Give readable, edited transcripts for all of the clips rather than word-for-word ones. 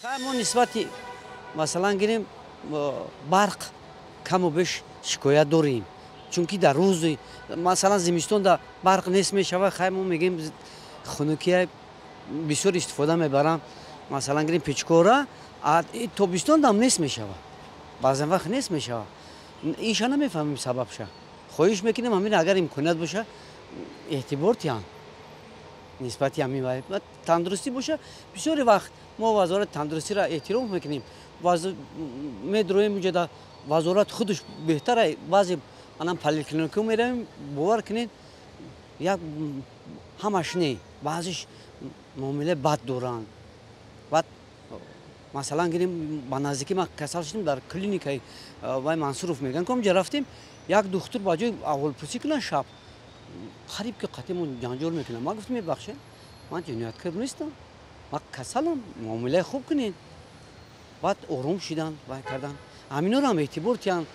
Мо нисбати, масалан гирем, барқ каму беш шикоят дорем, чунки дар рӯзи, масалан, зимистон да барқ нест мешавад. Хай, мо мегӯем, хунукия бисёр истифода мебарам, масалан гирем, печкора. Тобистон дам нест мешавад, баъзан вақт нест мешавад. Инша намефаҳмем сабабша. Хоҳиш мекунем, ҳамин агар имконият боша, эътибор тиҳанд нисбати ҳамин тандурустӣ боша. Бисёри вақт мо вазорати тандурустиро эҳтиром мекунем, медроем уҷада, вазорат худаш беҳтара. Баъзе анам поликлиника меравем, бовар кунед, як ҳамаш не, баъзеш муомила бад доранд. Баъд, масалан гирем, ба наздикӣ ман касал шудем, дар клиникаи вай Мансуров мегӯянд ки онҷа рафтем, як духтур ба ҷои аҳволпурсӣ кунад, шаб қариб ки қатъимон ҷанҷол мекунам. Ман гуфтам: «Мебахшед, ман ҷинояткор нестам, ман касалам, муомилаи хуб кунед». Баъд ором шидан, вай кардан. Ҳаминҳоро ҳам эътибор тиҳанд.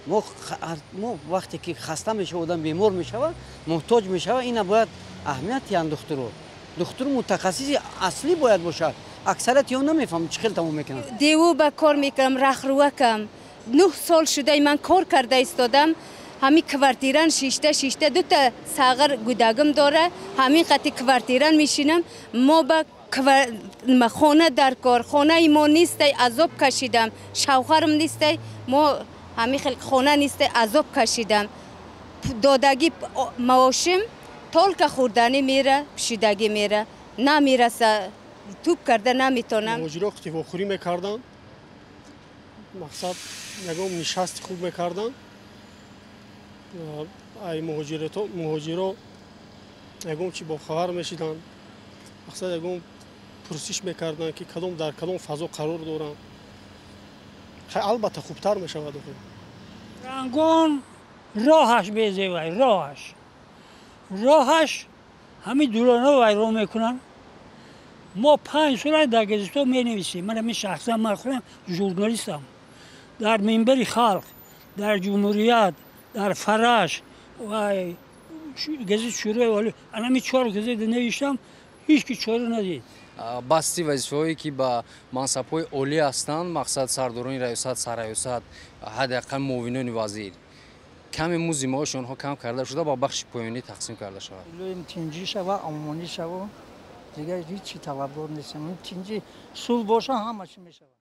Мо вақте ки хаста мешава, одам бемор мешава, муҳтоҷ мешава, ина бояд аҳамият диҳанд духтуро. Духтур мутахассиси аслӣ бояд бошад. Аксарияти он намефаҳмад, чӣ хел тамом мекунанд. Деву ба кор мекунам, рахрувакам. 9 сол шудай ман кор карда истодам. Ҳамин квартиран шишта шишта, дута сағир гудагим дора, ҳамин қати квартиран мешинам. Мо ба хона дар кор, хонаи мо нистай, азоб кашидам. Шавҳарам нистай, мо ҳамин хел хона нистай, азоб кашидам. Додагӣ маошим только хӯрданӣ мера, пӯшидагӣ мера, намераса, туп карда наметонам. Муҳоҷиро вохӯрӣ мекарданд, мақсад, ягон нишасти хуб мекарданд. Ай муҳоҷиро ягон чи бохабар мешиданд, мақсад, ягон пурсиш мекарданд, ки кадом дар кадом фазо қарор доранд. Албатта, хубтар мешавад. Рангон роҳаш безевай, роҳаш ҳамин дурона вайрон мекунанд. Мо 5 сола дар газетҳо менависем. Ман ҳамин шахсан, ман худам журналистам, дар Минбари халқ, дар Ҷумҳурият, дар Фараш, газет Шӯрои Олӣ, анами чор газета навиштам, ҳеҷ ки чора надид. Басти вазифаҳое, ки ба мансабҳои олӣ ҳастанд, мақсад, сардорони раёсат, сарраёсат, ҳадди ақал муовинони вазир, каме музди маоши онҳо кам карда шуда, ба бахши поёнӣ тақсим карда шавад. Тинҷӣ шава, омонӣ шава, дигар ҳеҷ чи талабгор нестем. Тинҷӣ, сулҳ боша, ҳама чи мешавад.